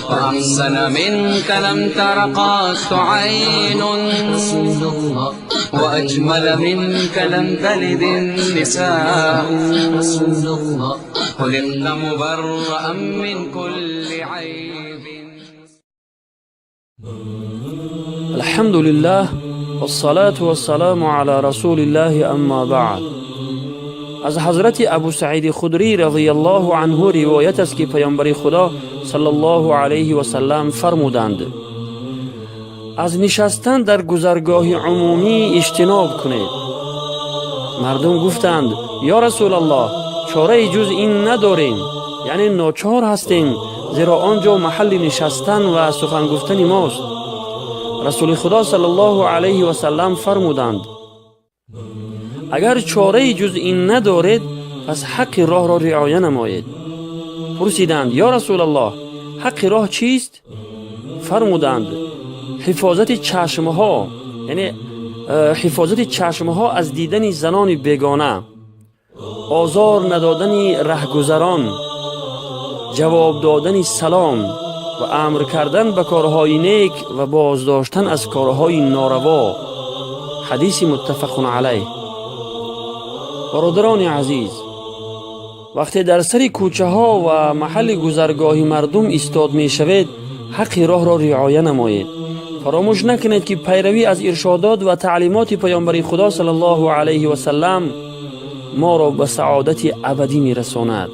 وأحسن منك لم تر قط عين، وأجمل منك لم تلد النساء. خلقت مبرأ من كل عيب. الحمد لله والصلاة والسلام على رسول الله، أما بعد. Аз ҳазрати Абу Саиди Худрӣ разияллоҳу анҳу ривоят аст, ки Паёмбари Худо саллаллоҳу алайҳи васаллам фармуданд: «Аз нишастан дар гузаргоҳи умумӣ иҷтиноб кунед». Мардум гуфтанд: «Ё Расулаллоҳ, чораи ҷуз ин надорем, яъне ночор ҳастем, зеро он ҷо маҳалли нишастан ва сухан гуфтани мост». Расули Худо саллаллоҳу алайҳи васаллам фармуданд: «Агар чораи ҷуз ин надоред, пас ҳаққи роҳро риоя намоед». Пурсиданд: «Ё Расулаллоҳ, ҳаққи роҳ чист?» Фармуданд: «Ҳифозати чашмҳо, яъне ҳифозати чашмҳо аз дидани занони бегона, озор надодани раҳгузарон, ҷавоб додани салом ва амр кардан ба корҳои нек ва боздоштан аз корҳои нораво». Ҳадиси муттафақун алайҳ. Бародарони азиз, вақте дар сари кӯчаҳо ва маҳалли гузаргоҳи мардум истод мешавед, ҳаққи роҳро риоя намоед. Фаромӯш накунед, ки пайравӣ аз иршодот ва таълимоти Паёмбари Худо саллаллоҳу алайҳи васаллам моро ба саодати абадӣ мерасонад.